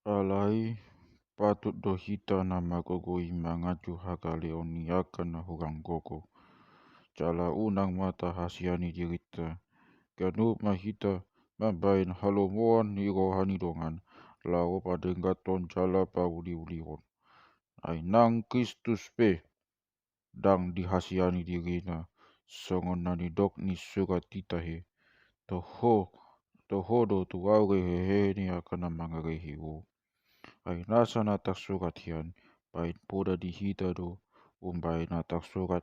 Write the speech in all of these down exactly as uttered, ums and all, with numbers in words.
Alai patut do hita na margogo i manganju hagaleon ni angka na hurang gogo. Jala unang ma tahasihani dirinta. Ganup ma hita mambahen halomoan ni roha ni dongan laho padengganhon jala pauliulihon. Ai nang Kristus pe ndang dihasihani dirina, songon na nidok ni surat i tahe. Toho, toho do tu ahu rehehe ni angka na mangarehe ho. Ai nasa na tarsurat hian, bahen poda di hita do umbahen na tarsurat,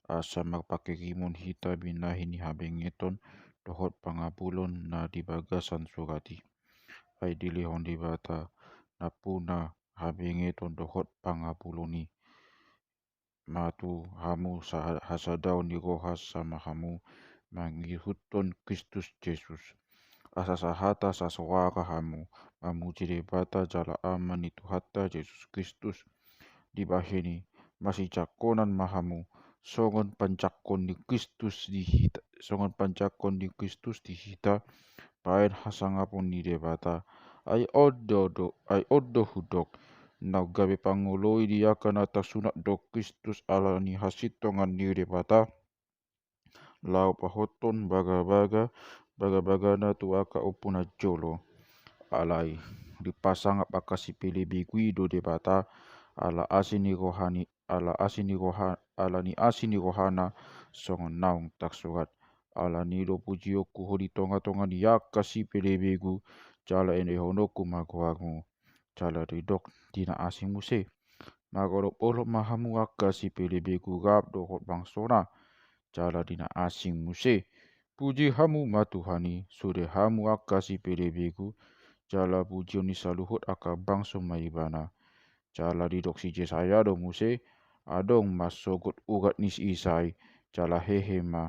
asa marpangkirimon hita binahen ni habengeton dohot pangapulon na di bagasan surat i. Ai dilehon Debata nampuna habengeton dohot pangapulon i ma tu hamu sa-, hasadaon ni roha sama hamu mangihuthon Kristus Jesus. Asa sahata sasoara hamu mamuji Debata jala Ama ni Tuhanta Jesus Kristus. Dibahen i masijangkonan ma hamu songon panjangkon ni Kristus di hita, songon panjangkon ni Kristus di hita, bahen hasangapon ni Debata. Ai on do, do, ai on do hudok, naung gabe pangoloi di angka na tarsunat do Kristus ala ni hasintongan ni Debata, laho pahothon bagabaga, bagabagana tu angka ompu na jolo. Alai dipasangap angka sipelebegu i do Debata, ala asi ni rohani, ala asi ni roha, ala ni asi ni rohana, songon naung tarsurat. Ala ni do pujionku ho di tongatonga ni angka sipelebegu, jala endehononku ma goarmu. Jala didok di na asing muse. Marolopolop ma hamu angka sipelebegu rap dohot bangsona. Jala di na asing muse. Puji hamu ma Tuhan i, sude hamu angka sipelebegu, jala pujion ni saluhut angka bangso ma Ibana. Jala didok si Jesaya do muse, adong ma sogot urat ni si Isai, jala hehe ma,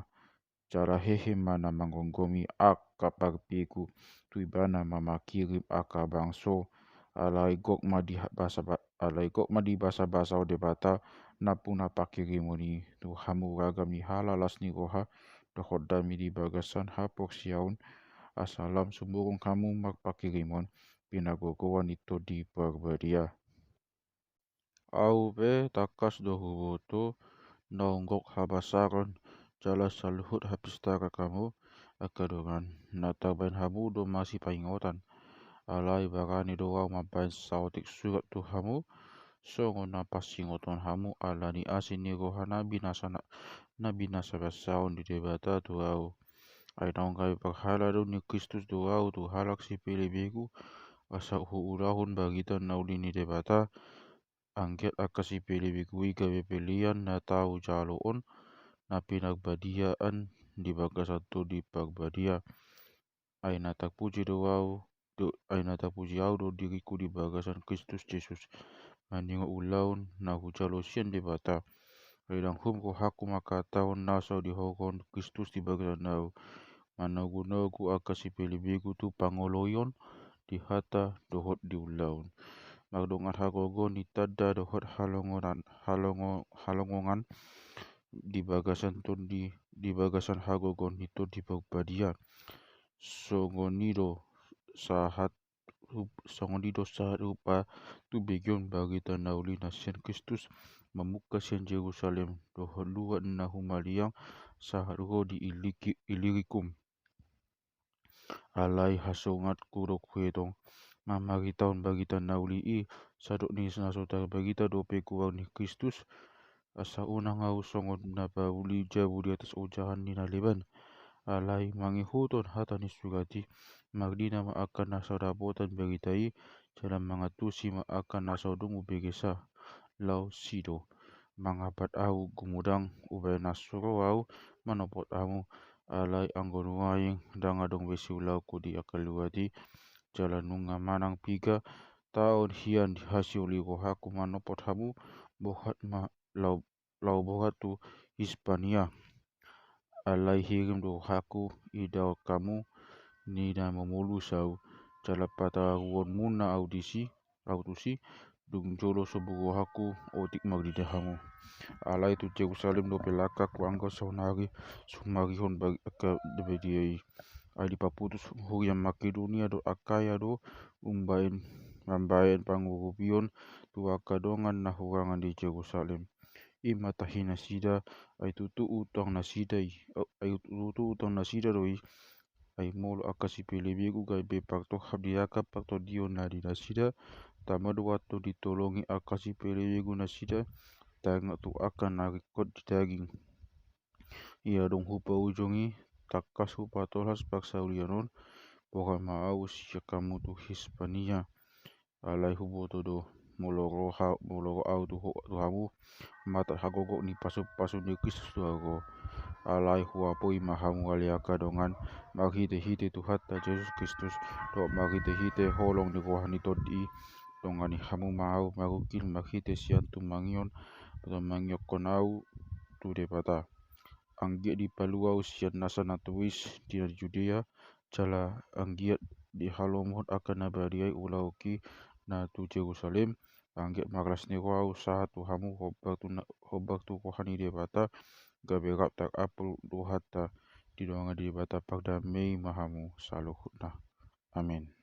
jala hehe ma na manggomgomi angka parbegu tu Ibana ma mangkirim angka bangso. Alai gok ma di ha-, basa ba-, alai gok ma dibasabasahon Debata nampuna pangkirimon i tu hamu ragam ni halalas ni roha dohot dame di bagasan haporseaon, asa lam sumurung hamu marpangkirimon pinagogoan ni Tondi Parbadia. Ahu pe tangkas do huboto naung gok habasaron jala saluhut hapistaran hamu angka dongan, na tarbahen hamu do masipaingotan. Alai barani do ahu mambahen saotik surat tu hamu, songon na pansingoton hamu ala ni asi ni roha na binasa na, na binasabasaon ni Debata tu ahu. Ai naung gabe parhalado ni Kristus do ahu tu halak sipelebegu, asa huulahon barita na uli ni Debata, anggiat angka sipelebegu i gabe pelean na tau jaloon, na pinarbadiaan di bagasan Tondi Parbadia. Ai na tarpuji do ahu, do, ai na tarpuji ahu do diringku di bagasan Kristus Jesus, maningot ulaon na hujalo sian Debata. Ai ndang hum rohangku mangkatahon na so dihaholongi Kristus di bagasan ahu, manogunogu angka sipelebegu tu pangoloion di hata dohot di ulaon. Mardongan hagogoon ni tanda dohot halongonan, halongo-, halongongan di bagasan Tondi, di bagasan hagogoon ni Tondi Parbadia. Songon i do sahat rup-, songon i do sahat rupa tu begeon barita na uli na sian Kristus mamungka sian Jerusalem dohot luat na humaliang sahat ro di Iliki-, Ilirikum. Alai hasongatku do huetong mamaritahon barita na uli i, sadok ni na so tarbarita dope goar ni Kristus, asa unang ahu songon na pauli jabu di atas ojahan ni na leban. Alai mangihuthon hata ni surat i, mardina ma angka na so dapotan barita i, jala mangantusi ma angka na so dung umbegesa. Laos i do, manghapat ahu gumodang umbahen na so ro ahu manopot hamu, alai anggo nuaeng ndang adong be siulaonku di angka luat i, jala nunga manang piga taon hian dihasioli rohangku manopot hamu, bohat ma lao, lao bohat tu Hispania. Alai hirim do rohangku idaon hamu ni na mamolus ahu, jala pataruonmuna ahu disi, ahu tusi, dung jolo sobu rohangku otik mardida hamu. Alai tu Jerusalem dope langkangku anggo saonari sumarihon bagi angka na badia i. Ai dipaputus huria Makedonia dohot Akaya do umbahen mambahen pangurupion tu angka dongan na hurangan di Jerusalem. I ma tahi nasida, ai tutu utang nasida i, ai tutu utang nasida do i. Ai molo angka sipelebegu gabe partohap di angka partondion na di nasida, tama do antong ditolongi angka sipelebegu nasida, taringot tu angka na ringkot di daging. Ia dung hupaujung i, tangkas hupatolhas parsaulian on, boha ma ahu sian hamu tu Hispania. Alai huboto do, molo ro ha-, molo ro ahu tu ho-, tu hamu, mata hagogok ni pasupasu ni Kristus do ahu ro. Alai huapoi ma hamu ale angka dongan, marhitehite Tuhanta Jesus Kristus, dohot marhitehite holong ni roha ni Tondi i, dongani hamu ma ahu marungkil marhite sian tumangion, patumangihon ahu tu Debata. Anggiat dipalua ahu sian nasa na tuis di na di Judea, jala anggiat dihalomohon angka na badia i ulaonki na tu Jerusalem, anggiat marlas ni roha ahu sahat tu hamu hombar tu na-, hombar tu roha ni Debata, gabe rap tarampul rohanta di dongan ni Debata. Pardamei ma hamu saluhutna. Amen.